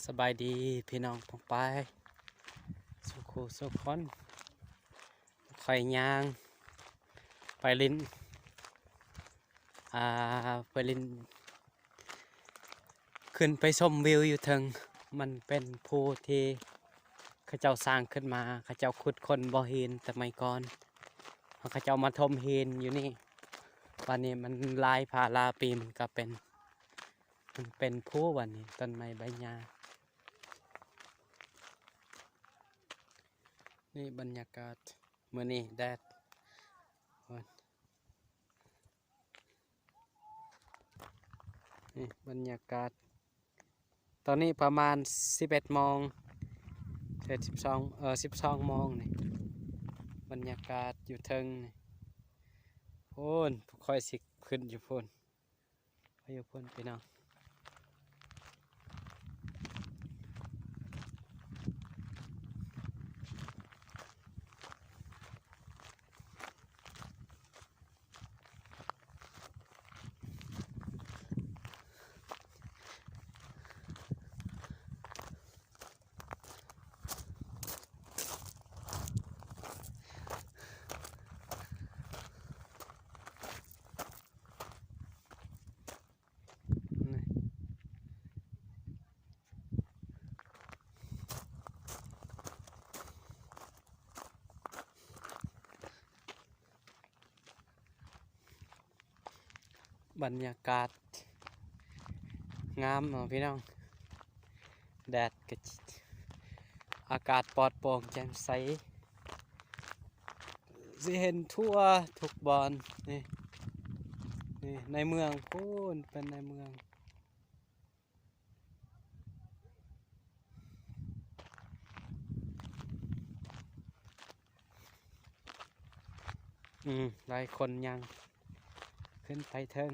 ສະບາຍດີພີ່ນ້ອງປ້ອງປາຍສູ່ຄູ່ສູ່ຄົນ. ຂ້ອຍຍ່າງໄປຫຼິ້ນ ອ່າ ໄປຫຼິ້ນ ຂຶ້ນໄປຊົມວິວຢູ່ເທິງ. ມັນເປັນພູທີ່ເຂົາເຈົ້າສ້າງຂຶ້ນມາ, ເຂົາເຈົ້າຂຸດຄົ້ນບໍ່ຫີນແຕ່ໄໝກ່ອນ, ເຂົາເຈົ້າມາຖົມຫີນຢູ່ນີ້. ບາດນີ້ມັນຫຼາຍພາລາປີ ມັນກໍເປັນ ມັນເປັນພູ. ບາດນີ້ຕົ້ນໄມ້ໃບຫຍ້າ. ນີ້ບັນຍາກາດມື້ນີ້ແດດ. ນີ້ບັນຍາກາດ ຕອນນີ້ປະມານສິບເອັດໂມງ ເອີ ສິບສອງ ເອີ ສິບສອງໂມງນີ້. ບັນຍາກາດຢູ່ເທິງນີ້ ພຸ້ນ ຂ້ອຍຊິຂຶ້ນຢູ່ພຸ້ນ. ໄປຢູ່ພຸ້ນພີ່ນ້ອງ. ບັນຍາກາດງາມເນາະພີ່ນ້ອງ, ແດດກໍ ອາກາດປອດໂປ່ງແຈ່ມໃສ. ຊິເຫັນທົ່ວທຸກບ່ອນ. ນີ້ ນີ້ໃນເມືອງພຸ້ນ ເປັນໃນເມືອງ. ອືມ ຫຼາຍຄົນຍ່າງຂຶ້ນໄປເທິງ.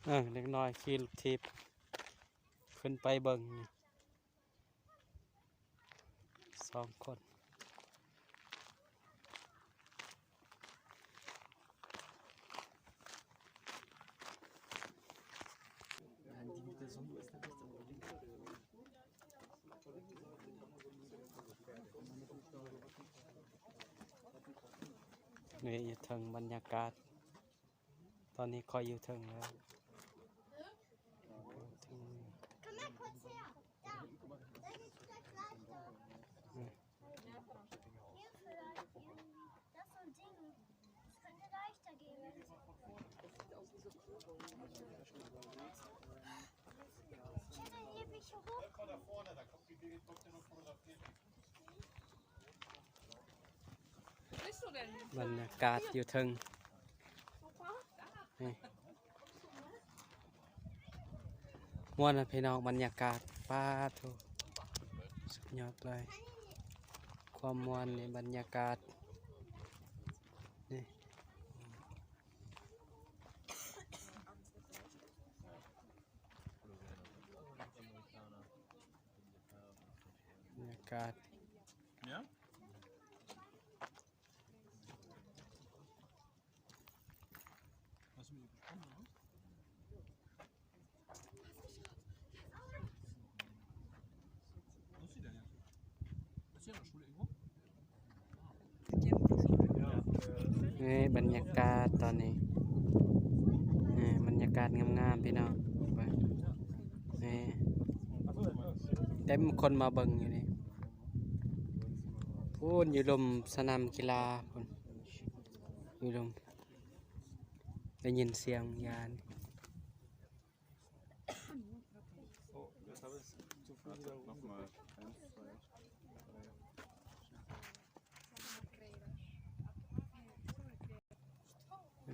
ເອີ ເດັກນ້ອຍຂີ່ລົດຖີບຂຶ້ນໄປເບິ່ງນີ້ ສອງຄົນ. ນີ້ຢູ່ເທິງບັນຍາກາດ. ຕອນນີ້ຂ້ອຍຢູ່ເທິງແລ້ວ. ເທິງນີ້. ບັນຍາກາດຢູ່ເທິງ ນີ້ ມ່ວນນະພີ່ນ້ອງ ບັນຍາກາດ ປາໂທ້ ສຸດຍອດເລີຍ ຄວາມມ່ວນນີ້ ບັນຍາກາດ ນີ້ ບັນຍາກາດ ນີ້ບັນຍາກາດຕອນນີ້ ນີ້ບັນຍາກາດງາມໆ ພີ່ນ້ອງ ເບິ່ງ ນີ້ເຕັມຄົນມາເບິ່ງຢູ່ນີ້ ພຸ້ນຢູ່ລຸ່ມສະໜາມກິລາພຸ້ນ ຢູ່ລຸ່ມ ໄດ້ຍິນສຽງຍານ. Noch mal ganz, ganz,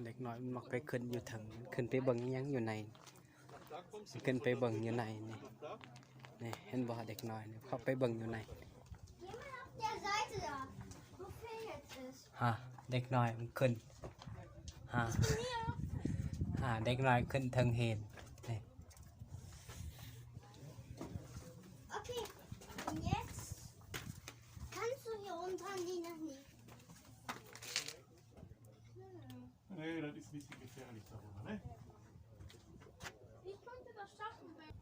ເດັກນ້ອຍມັນມັກໄປຂຶ້ນຢູ່ເທິງ ຂຶ້ນໄປເບິ່ງອີ່ຫຍັງຢູ່ໃນ ຂຶ້ນໄປເບິ່ງຢູ່ໃນນີ້ ນີ້ເຫັນບໍ່ ເດັກນ້ອຍນີ້ ເຂົ້າໄປເບິ່ງຢູ່ໃນ. Auf der Seite da, wo Phil jetzt ist. ຫາ ເດັກນ້ອຍມັນຂຶ້ນ ຫາ ຫາ ເດັກນ້ອຍຂຶ້ນເທິງເຮນ ນີ້. Okay, und jetzt kannst du hier unten dran, die noch nicht. Hm. Nee, das ist ein bisschen gefährlich darüber, ne?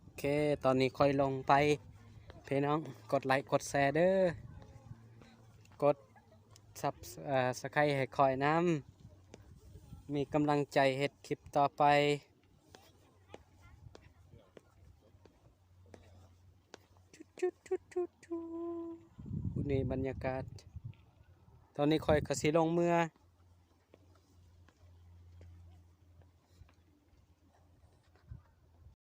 ໂອເຄ ຕອນນີ້ຂ້ອຍລົງໄປ ພີ່ນ້ອງ ກົດໄລກົດແຊເດີ ກົດ Subscribe ໃຫ້ຂ້ອຍນຳ ມີກຳລັງໃຈເຮັດຄລິບຕໍ່ໄປ. ຈຸດໆໆໆ ນີ້ບັນຍາກາດ ຕອນນີ້ຂ້ອຍກໍຊິລົງເມືອ